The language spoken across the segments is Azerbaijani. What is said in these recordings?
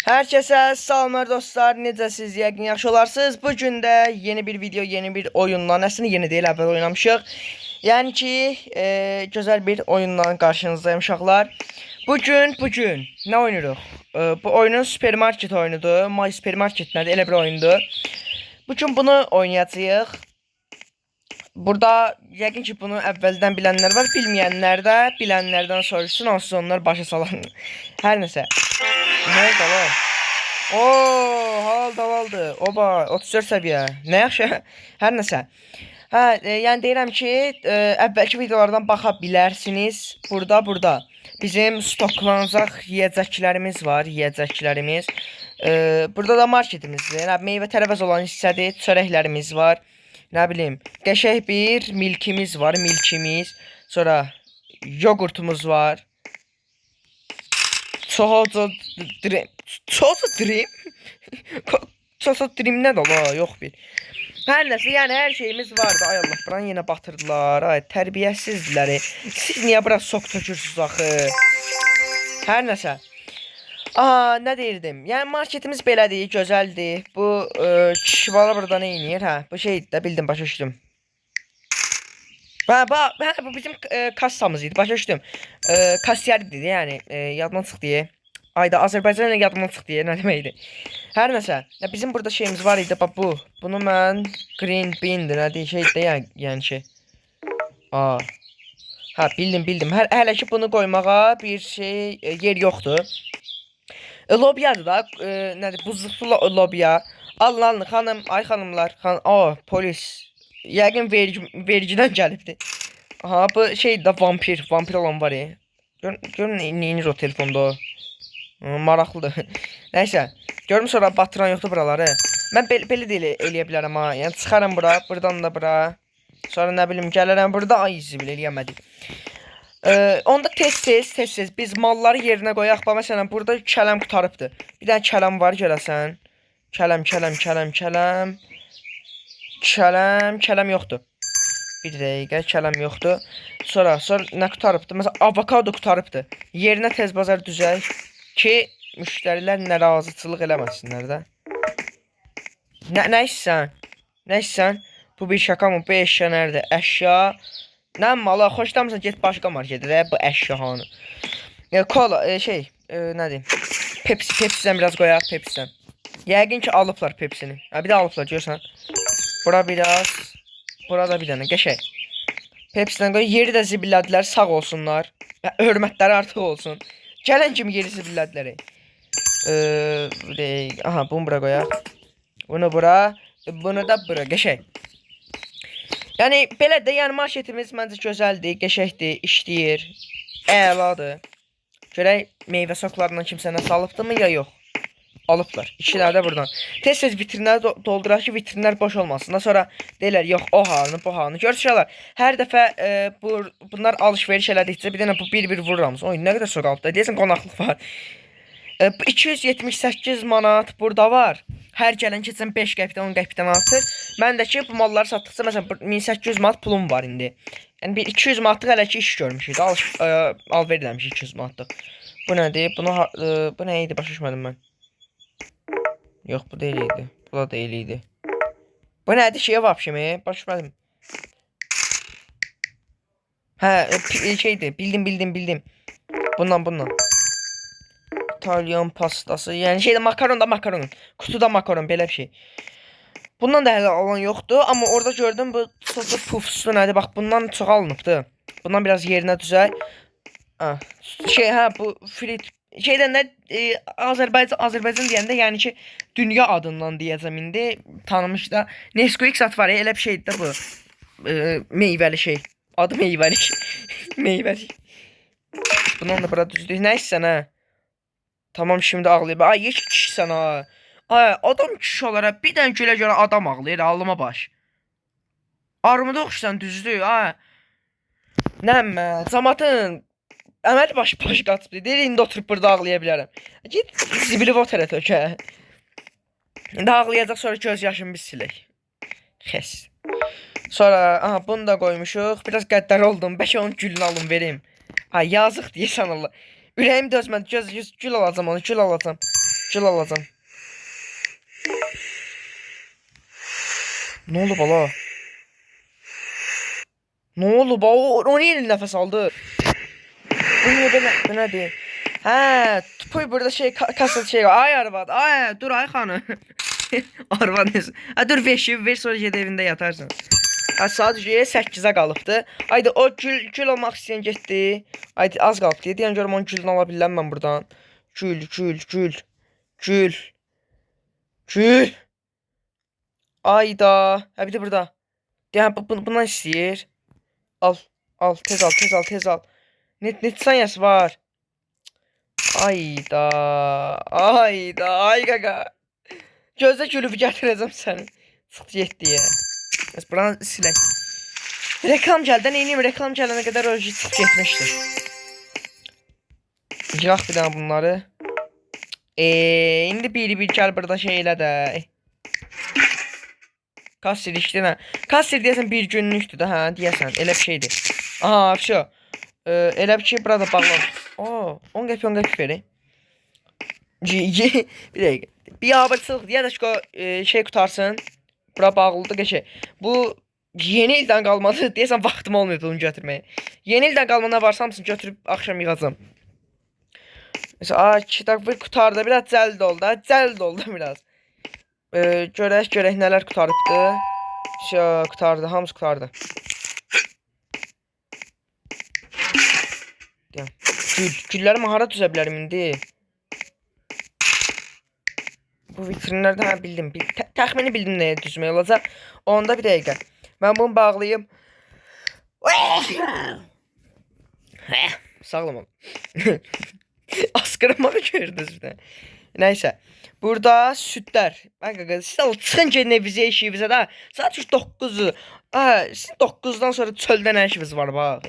Herkese salamlar dostlar. Necəsiz? Yəqin yaxşı olarsınız. Bu gün də yeni bir video, yeni bir oyunla, əslində yeni deyil, əvvəl oynamışıq. Yəni ki, gözəl bir oyunla qarşınızdayım uşaqlar. Bugün nə oynayırıq? Bu oyunun supermarket oyunudur. My Supermarket nədir? Elə bir oyundur. Bugün bunu oynayacağıq. Burada yəqin ki bunu əvvəldən bilənlər var, bilməyənlər də bilənlərdən soruşsun, onsuz onlar başa salan. Hər nəsə. Nə oldu lan? Oo, haldı haldı. Oba, 34 səviyyə. Nə yaxşı. Hər nəsə. Hə, yəni deyirəm ki, əvvəlki videolardan baxa bilərsiniz. Burada bizim stoklanacaq yeyəcəklərimiz var, yeyəcəklərimiz. Burada da marketimizdir. Nə meyvə tərəvəz olan hissədir, çörəklərimiz var. Nə bilim, qəşəng bir milkimiz var, milkimiz. Sonra yoğurtumuz var. Çoxoco dream. Çoxoco dream? Çoxoco dream nədir la? Yox bir. Hər nəsə, yəni hər şeyimiz vardı. Ay Allah, buranı yenə batırdılar. Ay tərbiyəsizləri. Siz niyə bura sok tökürsüz axı? Hər nəsə. Aha, nə deyirdim? Yəni marketimiz belədir, gözəldir. Bu kişi bala burada nə eləyir? Hə, bu şeydir də bildim, başa düşdüm. Hə, hə, bu bizim kassamız idi, başa düşdüm. Kasiyer idi, yəni yadımdan çıxdı. Ayda Azərbaycan ilə yadımdan çıxdı, nə deməkdir. Hər nəsə, ya bizim burada şeyimiz var idi, bax bu. Bunu mən green bean'dir, nə deyir, şey də yəni ki. Aa. Hə, bildim, bildim. Hələ ki bunu qoymağa bir şey yer yoxdur. Lobyadır da, nədir, buzluqlu lobya. Alın, alın, xanım, ay xanımlar, o, polis. Yəqin vergidən gəlibdi. Aha, bu şey də vampir, vampir olan var ya. Gör, gör nə neyinir o telefonda o. Hı, maraqlıdır. Nəysə, görüm sonra batıran yoxdur buraları. Mən belə də eləyə bilərəm ha. Yəni çıxaram bura, buradan da bura. Sonra nə bilim gələrəm burada, ay zibil eləyəmədik. Onda tez tez biz malları yerinə qoyaq. Bax məsələn burada kələm qurtarıbdı. Bir dənə kələm var görəsən. Kələm, kələm, kələm, kələm. Kələm, kələm yoxdur. Bir dəqiqə, kələm yoxdur. Sonra nə qurtarıbdı? Məsələn, avokado qurtarıbdı. Yerinə tez bazar düzək ki, müştərilər narazıçılıq eləməsinlər də. Nə istəyirsən? Nə istəyirsən? Bu bir şaka mı? Bu əşya nədir? Əşya. Nə malı? Xoşlamırsan get başqa marketə də bu əşyahanı. Kola, şey, nədir? Pepsi, Pepsi'dən biraz qoyaq, Pepsi'dən. Yəqin ki alıblar Pepsi'ni. Ha, bir də alıblar görsən. Bura biraz, burada bir dənə qəşəng. Pepsi'dən qoy. Yeri də zibillədilər, sağ olsunlar. Hörmətləri artıq olsun. Gələn kimi yeri zibillədilər. Bir dəqiqə. Aha, bunu bura qoyaq. Bunu bura, bunu da bura, qəşəng. Yəni belə də, yəni marketimiz məncə gözəldir, qəşəngdir, işləyir, əladır. Görək meyvə soklarından kimsə nə alıbdımı ya yox. Alıblar. İki dənə də buradan. Tez-tez vitrinləri dolduraq ki, vitrinlər boş olmasın. Daha sonra deyirlər, yox o halını, bu halını. Görürsən, hər dəfə bunlar alış-veriş elədikcə bir dənə bu bir-bir vururam. Oy, nə qədər çox alıblar. Deyəsən qonaqlıq var. 278 manat burada var. Hər gələn keçən 5 qəpikdən 10 qəpikdən artır. Mən də ki bu malları satdıqca məsələn 1800 manat pulum var indi. Yəni bir 200 manatlıq hələ ki iş görmüşük. Al ver eləmişik 200 manatlıq. Bu nədir? Bu nə idi? Başa düşmədim mən. Yox, bu deyil idi. Bu da deyil idi. Bu nədir şey вообще? Başa düşmədim. Hə, şeydir. Bildim, bildim, bildim. Bundan, bundan. İtalyan pastası. Yəni şeydə makaron da makaron. Kutuda makaron belə bir şey. Bundan da hələ alan yoxdur, amma orada gördüm bu sosu pufsu nədir? Bax bundan çox alınıbdı. Bundan biraz yerinə düzək. Ha, şey hə bu frit şeydən də Azərbaycan deyəndə yəni ki dünya adından deyəcəm indi tanımış da Nesquik zat var ya, elə bir şeydir də bu. Meyvəli şey. Adı meyvəli. Meyvəli. Bundan da bura düzdük. Nə istəyirsən hə? Tamam şimdi ağlayıb. Ay yeş kişisən ha. Ay adam kişi olaraq bir dənə gülə görə adam ağlayır ağlıma baş. Armuda oxşayırsan düzdür ha. Nə mə, cəmaatın əməl baş baş qaçıb. Deyir indi oturub burada ağlaya bilərəm. Get zibili otelə tök hə. İndi ağlayacaq sonra göz yaşını biz silək. Xəs. Sonra aha bunu da qoymuşuq. Biraz qəddar oldum. Bəlkə onun gülünü alım verim. Ay yazıq deyirsən Allah. Ürəyim dözmədi. Göz, göz gül alacağam onu, gül alacağam. Gül alacam. Nə oldu bala? Nə oldu ba? O niyə nəfəs aldı? Bu niyə belə, bu nədir? Hə, tupuy burada şey kasada şey var. Ay arvad, ay dur ay xanım. Arvad nəsə. Hə dur ver, ver sonra ged evində yatarsan. Hə saat 8-ə qalıbdı. Haydi o gül almaq istəyən getdi. Haydi az qalıb. Deyən görüm onun gülünü ala bilirəm mən buradan. Gül, gül, gül. Gül. Gül. Ayda. Hə bir də burada. Deyən bundan istəyir. Al, al, tez al, tez al, tez al. Net saniyəsi var? Ayda. Ayda, ay qaqa. Gözlə gülüb gətirəcəm səni. Çıxdı getdi. Bəs buranı silək. Reklam gəldi. Neyniyim? Reklam gələnə qədər o çıxıb getmişdi. Yığaq bir dənə bunları. İndi bir gəl burada şey elə də. Kassir işdə nə? Kassir deyəsən bir günlükdür də, hə, deyəsən. Elə bir şeydir. Aha, vəsə. Elə bir şey burada bağlan. Oo, 10 qəpik 10 qəpik verin. Bir dəqiqə. Biabırçılıq deyə də ki, şey qutarsın. Bura bağlıdır qəşəng. Bu yeni ildən qalmadı. Deyəsən vaxtım olmayıb bunu götürməyə. Yeni ildən qalma nə varsa hamısını götürüb axşam yığacam. Mesela ay 2 dəqiqə qutardı. Biraz cəld oldu. Cəld oldu biraz. Görək görək nələr qutarıbdı. Şö, qutardı, hamısı qutardı. Deyəm. Gül, gülləri mən hara düzə bilərəm indi? Bu vitrinlərdə hə bildim. Təxmini bildim nəyə düzmək olacaq. Onda bir dəqiqə. Mən bunu bağlayım. Sağlam ol. Asqırmağı gördünüz bir də. Nəysə. Burada südlər. Bax qaqa, siz al çıxın gedin evinizə, eşiyinizə də. Saat 9-dur. Ha, sizin 9-dan sonra çöldə nə işiniz var bax.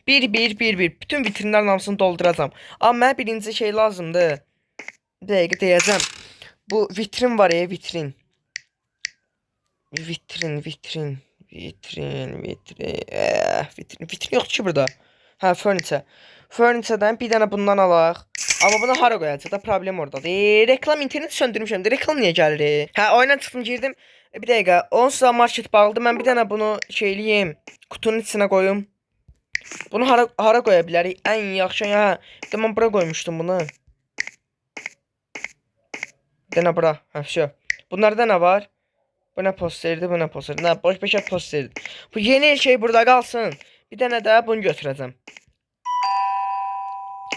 1 1 1 1. Bütün vitrinlərin hamısını dolduracağam. Amma mənə birinci şey lazımdır. Bir dəqiqə deyəcəm. Bu vitrin var ya, vitrin. Vitrin, vitrin, vitrin, vitrin. Vitrin, vitrin yoxdur ki burada. Hə, furniture. Furniture-dan bir dənə bundan alaq. Amma bunu hara qoyacaq da problem oradadır. Reklam internet söndürmüşəm də. Reklam niyə gəlir? Hə, oyuna çıxdım, girdim. Bir dəqiqə. Onsuz da market bağlıdır. Mən bir dənə bunu şey eləyim. Qutunun içinə qoyum. Bunu hara qoya bilərik? Ən yaxşı, hə. Bir də mən bura qoymuşdum bunu. Bir dənə bura. Hə, vəsə. Bunlarda nə var? Bu nə posterdir, bu nə posterdir? Nə, boş beşə posterdir. Bu yeni el şey burada qalsın. Bir dənə də bunu götürəcəm.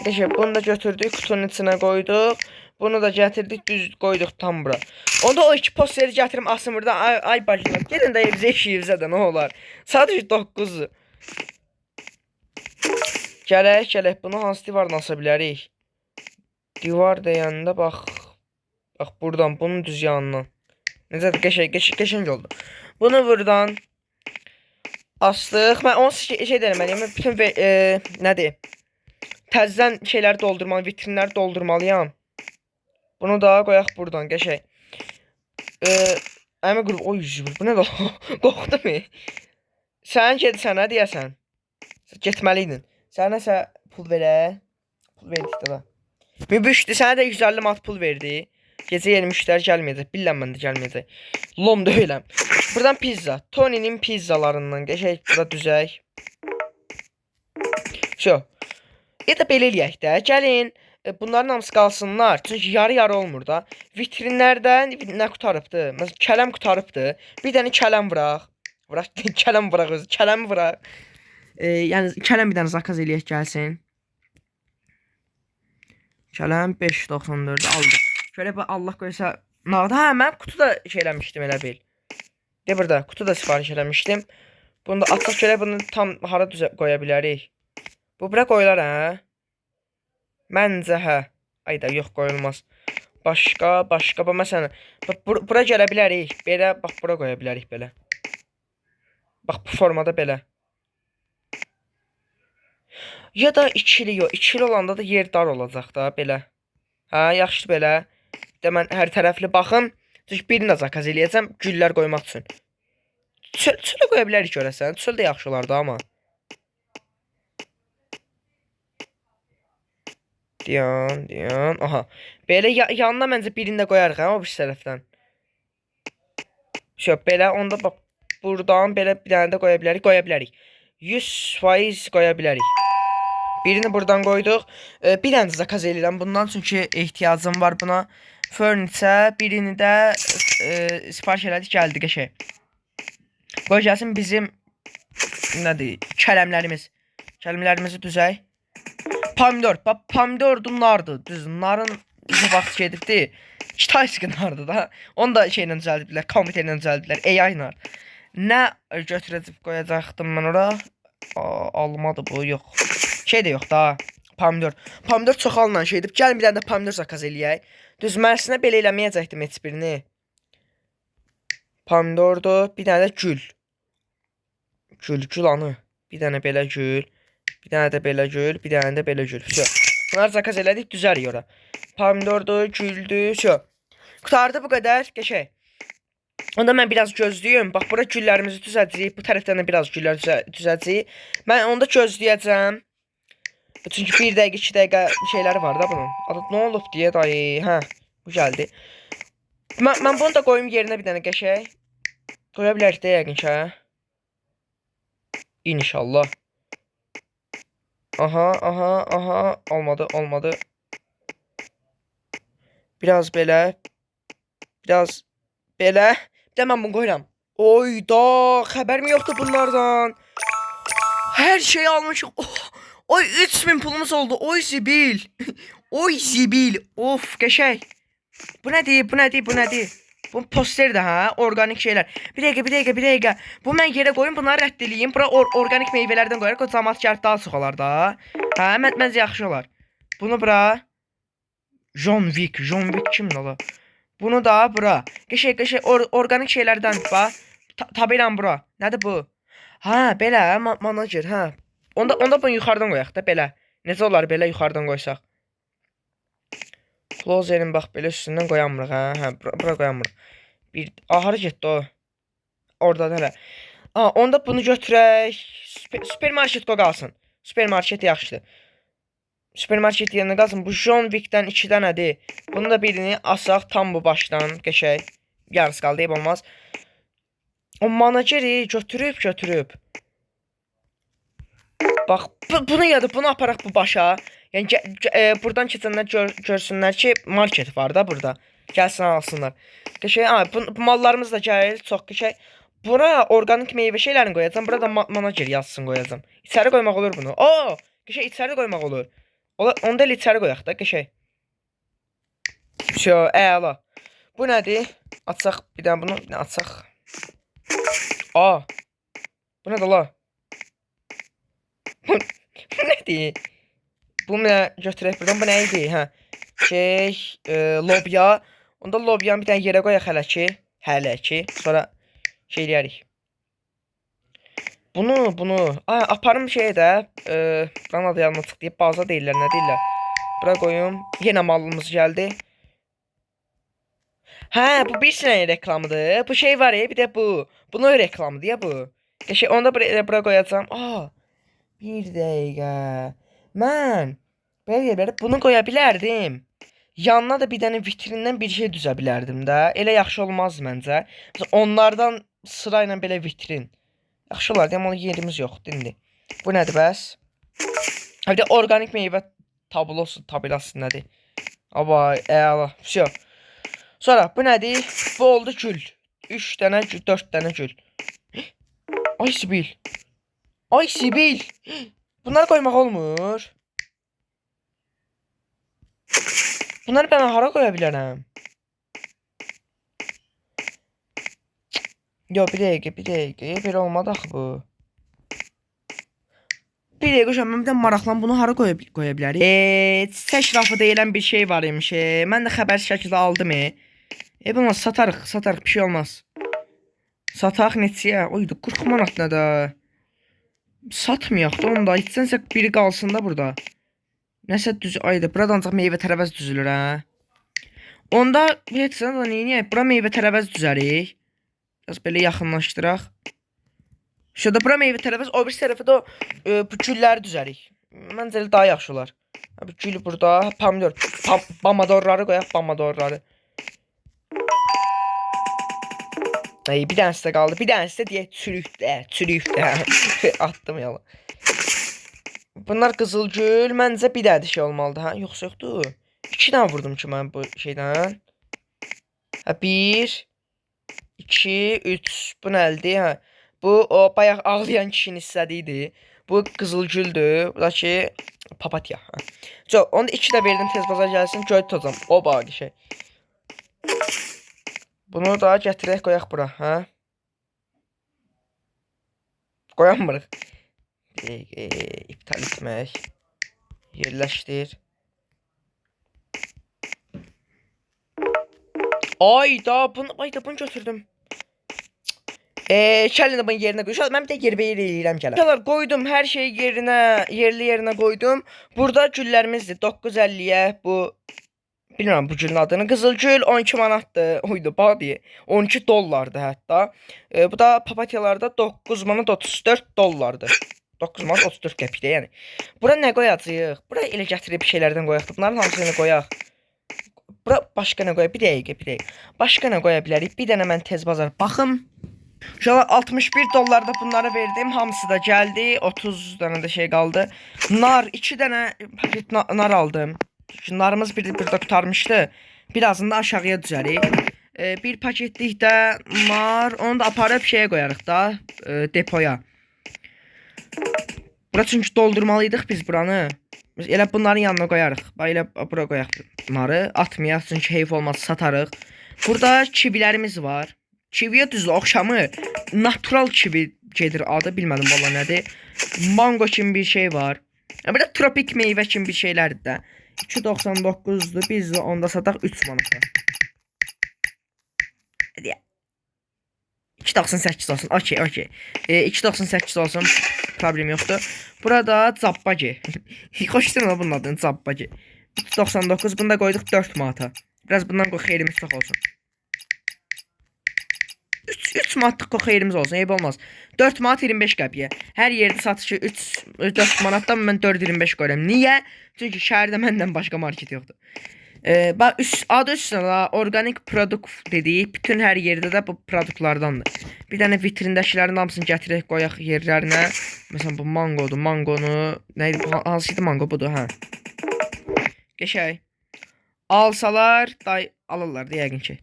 Qəşəng, bunu da götürdük, qutunun içinə qoyduq. Bunu da gətirdik, düz qoyduq tam bura. Onda o iki posteri gətirim, asım burada. Ay, ay bacılar, gedin də evizə, eşiyinizə də nə olar. Sadəcə 9-dur. Gələk, gələk. Bunu hansı divardan asa bilərik? Divar deyəndə bax. Bax buradan, bunun düz yanından. Necədir? Qəşəng, qəşəng, qəşəng oldu. Bunu buradan astıq. Mən onsuz şey deməliyəm. Bütün nədir? Təzədən şeyləri doldurmalı, vitrinləri doldurmalıyam. Bunu da qoyaq buradan, qəşəng. Əmi qrup, oy, bu nə də? Qorxdum. Sən gedirsən, hə deyəsən. Getməliydin. Sənə nəsə pul verək. Pul verdik də da. Mübüşdü, sənə də 150 manat pul verdi. Gecə yeni müştəri gəlməyəcək. Bilirəm mən də gəlməyəcək. Lom deyiləm. Buradan pizza. Tony'nin pizzalarından qəşəng bura düzək. Şo. Ya da belə eləyək də. Gəlin, bunların hamısı qalsınlar. Çünki yarı-yarı olmur da. Vitrinlərdən nə qutarıbdı? Məsələn, kələm qutarıbdı. Bir dənə kələm vuraq. Vuraq, kələm vuraq özü. Kələm vuraq. Yəni kələm bir dənə zakaz eləyək gəlsin. Kələm 5.94 aldı. Şöyle bak, Allah qoysa nağd. Hə, mən qutu da şey eləmişdim elə bil. De burada qutu da sifariş eləmişdim. Bunu da açaq görək bunu tam hara düzə qoya bilərik. Bu bura qoyular hə? Məncə hə. Ayda yox qoyulmaz. Başqa, başqa bax məsələn, bax bura gələ bilərik. Belə bax bura qoya bilərik belə. Bax bu formada belə. Ya da ikili yox, ikili olanda da yer dar olacaq da belə. Hə, yaxşıdır belə. De mən hər tərəfli baxım. Çünki birini də zakaz eləyəcəm güllər qoymaq üçün. Çöl, çölə qoya bilərik görəsən. Çöl də yaxşı olardı amma. Dayan, dayan. Aha. Belə yanına məncə birini də qoyarıq hə, o bir tərəfdən. Şö, belə onda bax buradan belə bir dənə də qoya bilərik, qoya bilərik. 100% qoya bilərik. Birini buradan qoyduq. Bir dənə zakaz eləyirəm bundan çünki ehtiyacım var buna. Furniture birini də sifariş elədik, gəldi qəşəng. Qoy gəlsin bizim nədir? Kələmlərimiz. Kələmlərimizi düzək. Pomidor. Bax pomidor nardır. Düz narın bu vaxt gedibdi. Kitayski nardır da. Onu da şeylə düzəldiblər, kompüterlə düzəldiblər, AI nar. Nə götürəcib qoyacaqdım mən ora? Almadı bu, yox. Şey də yox da. Pomidor. Pomidor çox alınan şeydir. Gəlin bir dənə də pomidor zakaz eləyək. Düz mən əslində belə eləməyəcəkdim heç birini. Pomidordur. Bir dənə də gül. Gül, gül anı. Bir dənə belə gül. Bir dənə də belə gül, bir dənə də belə gül. Vəsə. Bunları zakaz elədik, düzərik ora. Pomidordur, güldür, vəsə. Qurtardı bu qədər, qəşəng. Onda mən biraz gözləyim. Bax, bura güllərimizi düzələcəyik. Bu tərəfdən də biraz güllər düzələcəyik. Mən onda gözləyəcəm. Çünki 1 dəqiqə, 2 dəqiqə şeyləri var da bunun. Adı nə olub deyə dayı. Hə, bu gəldi. Mən bunu da qoyum yerinə bir dənə qəşəng. Qoya bilərik də yəqin ki, hə? İnşallah. Aha, aha, aha. Olmadı, olmadı. Biraz belə. Biraz belə. Bir də mən bunu qoyuram. Oyda, xəbərim yoxdur bunlardan. Hər şeyi almışıq. Oh, oy 3000 pulumuz oldu. Oy zibil. Oy zibil. Of, qəşəng. Bu nədir? Bu nədir? Bu nədir? Bu posterdir ha, orqanik şeylər. Bir dəqiqə, bir dəqiqə, bir dəqiqə. Bu mən yerə qoyum, bunları rədd eləyim. Bura orqanik meyvələrdən qoyarıq. O camaat gəlib daha çox olar da. Hə, məncə yaxşı olar. Bunu bura. John Wick, John Wick kimdir ola? Bunu da bura. Qəşəng, qəşəng orqanik şeylərdən bax. Tabelam bura. Nədir bu? Hə, belə manager, hə. Onda bunu yuxarıdan qoyaq da belə. Necə olar belə yuxarıdan qoysaq? Closerin bax belə üstündən qoyamırıq hə. Hə, bura qoyamırıq. Bir hara getdi o? Ordadır hələ. A, onda bunu götürək. Supermarket qoy qalsın. Supermarket yaxşıdır. Supermarket yerində qalsın. Bu John Wick'dən 2 dənədir. Bunu da birini asaq tam bu başdan qəşəng. Yarısı qaldı, eyb olmaz. O manageri götürüb götürüb. Bax bunu ya da bunu aparaq bu başa. Yəni buradan keçənlər görsünlər ki, market var da burada. Gəlsin alsınlar. Qəşəng, ha, bu mallarımız da gəlir, çox qəşəng. Bura orqanik meyvə şeylərini qoyacağam. Bura da manager yazsın qoyacağam. İçəri qoymaq olur bunu. Oo, qəşəng içəri qoymaq olur. Onu da elə içəri qoyaq da, qəşəng. Vəsə, əla. Bu nədir? Açaq bir dənə bunu, bir dənə açaq. Aa. Bu nədir la? Bu nədir? Bu nə götürək buradan? Bu nə idi? Hə. Şey, lobya. Onda lobyanı bir dənə yerə qoyaq hələ ki. Hələ ki. Sonra şey eləyərik. Bunu. Aa, aparım şeyə də. Buranın adı yadıma çıxdı. Baza deyirlər, nə deyirlər? Bura qoyum. Yenə malımız gəldi. Hə, bu bir sinəyin reklamıdır. Bu şey var ya, bir də bu. Bunun reklamıdır ya bu. Qəşəng, onu da bura qoyacağam. Aa, bir dəqiqə. Mən belə deyə bilərəm, bunu qoya bilərdim. Yanına da bir dənə vitrindən bir şey düzə bilərdim də. Elə yaxşı olmaz məncə. Məsələn, onlardan sırayla belə vitrin. Yaxşı olardı, amma onun yerimiz yoxdur indi. Bu nədir bəs? Ha, bir də orqanik meyvə tablosu, tabelası nədir? Abay, əla. Vəsə. Sonra bu nədir? Bu oldu gül. 3 dənə gül, 4 dənə gül. Ay Sibil. Ay Sibil. Bunları qoymaq olmur. Bunları mən hara qoya bilərəm? Yox, bir dəqiqə, bir dəqiqə. Belə olmadı axı bu. Bir dəqiqə, uşaq, mən bir də maraqlan bunu hara qoya bilərik? Çiçək rafı deyilən bir şey var imiş. Mən də xəbər şəkildə aldım. Bunu satarıq, satarıq, bir şey olmaz. Sataq neçəyə? Oydu, 40 manat nə də? Satmayaq da onu da. İçsənsə biri qalsın da burada. Nəsə düz, ayda, burada ancaq meyvə tərəvəz düzülür hə. Onda heç nə də neyniyək? Bura meyvə tərəvəz düzərik. Biraz belə yaxınlaşdıraq. Şurada bura meyvə tərəvəz, o birisi tərəfə də o, bu gülləri düzərik. Məncə elə daha yaxşı olar. Abi gül burada, pomidor, pomidorları qoyaq, pomidorları. Ay, bir dənəsi də qaldı. Bir dənəsi də deyək çürük də, çürük də. Attım yalan. Bunlar qızıl gül. Məncə bir dənə də şey olmalıdır, hə? Yoxsa yoxdur? 2 dənə vurdum ki mən bu şeydən. Hə, 1 2 3. Bu nədir? Hə. Bu o bayaq ağlayan kişinin hissəsi idi. Bu qızıl güldür. Bu da ki papatya. Hə. So, onu da 2 də verdim tez bazar gəlsin. Göy tutacam. O bax şey. Bunu da gətirək qoyaq bura, hə? Qoyanmırıq. Bir dəqiqə, iptal etmək. Yerləşdir. Ayda bunu, ayda bunu götürdüm. Gəlin də bunu yerinə qoy. Uşaqlar, mən bir də yerbəyer eləyirəm gələm. Uşaqlar qoydum hər şeyi yerinə, yerli yerinə qoydum. Burada güllərimizdir. 9.50-yə bu bilmirəm bu gülün adını. Qızıl gül 12 manatdır. Uydu, bax deyə. 12 dollardır hətta. Bu da papatyalarda 9 manat 34 dollardır. 9 manat 34 qəpik də yəni. Bura nə qoyacağıq? Bura elə gətirib şeylərdən qoyaq. Bunların hamısını qoyaq. Bura başqa nə qoyaq? Bir dəqiqə, bir dəqiqə. Başqa nə qoya bilərik? Bir dənə mən tez bazar baxım. Uşaqlar 61 dollar da bunlara verdim. Hamısı da gəldi. 30 dənə də şey qaldı. Nar 2 dənə paket nar aldım. Çünki narımız bir burada qurtarmışdı. Birazını da aşağıya düzərik. Bir paketlik də nar, onu da aparıb şeyə qoyarıq da, depoya. Bura çünki doldurmalıydıq biz buranı. Biz elə bunların yanına qoyarıq. Bax elə bura qoyaq narı. Atmayaq çünki heyf olmaz satarıq. Burada kivilərimiz var. Kiviyə düzdür oxşamır. Natural kivi gedir adı, bilmədim valla nədir. Mango kimi bir şey var. Ya burada tropik meyvə kimi bir şeylərdir də. 2.99-dur. Biz də onda sataq 3 manata. Hadi ya. 2.98 olsun. Okey, okey. 2.98 olsun. Problem yoxdur. Burada Zabbagi. Xoşlayıram bunun adını Zabbagi. 3.99 bunu da qoyduq 4 manata. Biraz bundan qoy xeyrimiz çox olsun. 3 manatlıq qoy xeyrimiz olsun, eyb olmaz. 4 manat 25 qəpiyə. Hər yerdə satışı 3 4 manatdan mən 4.25 qoyuram. Niyə? Çünki şəhərdə məndən başqa market yoxdur. Bax adı üstünə la organik produkt dediyi bütün hər yerdə də bu produktlardandır. Bir dənə vitrindəkilərin hamısını gətirək qoyaq yerlərinə. Məsələn bu mangodur. Mangonu nə idi? Bu hansı idi mango budur, hə. Qəşəng. Alsalar day alırlar da yəqin ki.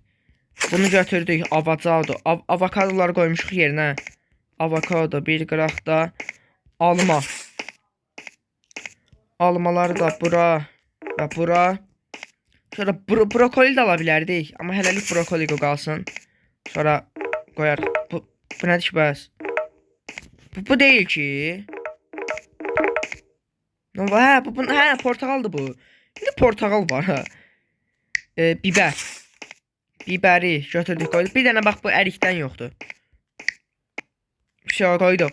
Bunu götürdük. Avocado. Avokadoları qoymuşuq yerinə. Avokado bir qıraqda. Alma. Almaları da bura və bura. Sonra brokoli də ala bilərdik. Amma hələlik brokoli qalsın. Sonra qoyarıq. Bu nədir ki bəs? Bu deyil ki. Nə var? Hə, bu hə, portağaldır bu. İndi portağal var ha. Biber. Biberi götürdük qoyduq. Bir dənə bax bu ərikdən yoxdur. Şey qoydum.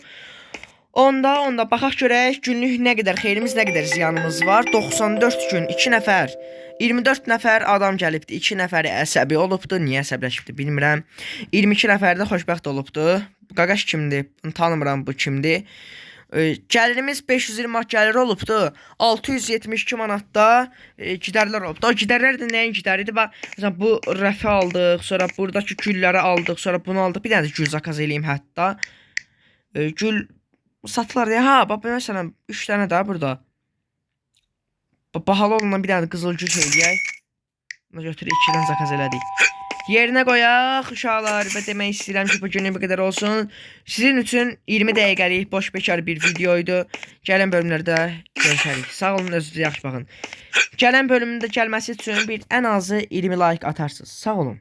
Onda baxaq görək günlük nə qədər xeyrimiz, nə qədər ziyanımız var. 94 gün 2 nəfər, 24 nəfər adam gəlibdi. 2 nəfəri əsəbi olubdu. Niyə əsəbləşibdi bilmirəm. 22 nəfər də xoşbəxt olubdu. Qaqaş kimdir? Bunu tanımıram bu kimdir. Gəlirimiz 520 manat gəlir olubdu. 672 manatda gidərlər olubdu. O gidərlər də nəyin gidəridir? Bax, məsələn bu rəfi aldıq, sonra buradakı gülləri aldıq, sonra bunu aldıq. Bir dənə də gül zakaz eləyim hətta. Gül satılar deyə. Ha, bax məsələn 3 dənə də burada. Bahalı olandan bir dənə də qızıl gül eləyək. Bunu götürük 2-dən zakaz elədik. Yerinə qoyaq uşaqlar və demək istəyirəm ki, bu günün bu qədər olsun. Sizin üçün 20 dəqiqəlik boş bekar bir video idi. Gələn bölümlərdə görüşərik. Sağ olun, özünüzə yaxşı baxın. Gələn bölümdə gəlməsi üçün bir ən azı 20 like atarsınız. Sağ olun.